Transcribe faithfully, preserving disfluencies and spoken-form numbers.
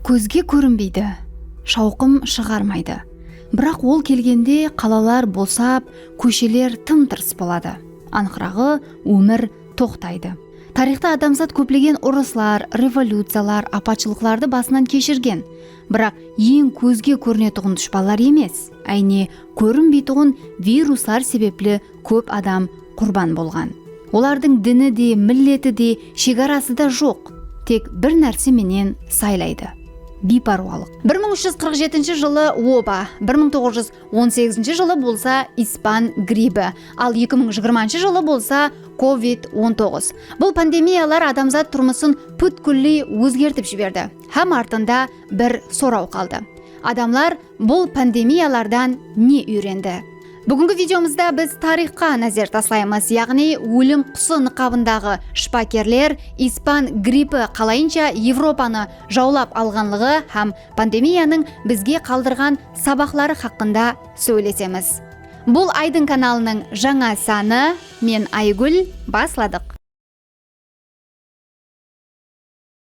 Kózge kórinbeydi, shawqım shıǵarmaydı. Biraq ol kelgende qalalar bosap, kósheler tım-tırıs boladı. Anıqraǵı, ómir toqtaydı. Tariyxta adamzat kóplegen urıslar, revolyuciyalar, apatshılıqlardı basınan keshirgen. Biraq eń kózge kórinetuǵın dushpanlar emes, áyne kórinbeytuǵın viruslar sebepli kóp adam qurban bolǵan. Olardıń dini de, milleti de, shegarası da joq. Tek bir nárse menen saylaydı. Biypárwalıq. Bir mıń úsh júz qırq jetinshi jılı oba, bir mıń toǵız júz on segizinshi jılı bolsa ispan gribbi, al eki mıń jigirmanshı jılı bolsa kovid on toǵız. Bul pandemiyalar adamzat turmısın pútkilley ózgertip jiberdi. Hám artında bir soraw qaldı. Adamlar bul pandemiyalardan ne úyrendi? Búgingi videomızda biz tariyxqa názer taslaymız, yaǵnıy ólim qusı nıqabındaǵı shıpakerler ispan grippi qalayınsha Evropanı jawlap alǵanlıǵı hám pandemiyanıń bizge qaldırǵan sabaqları haqqında sóylesemiz. Bul Aydın kanalınıń jańa sanı. Men Aygúl. Basladıq.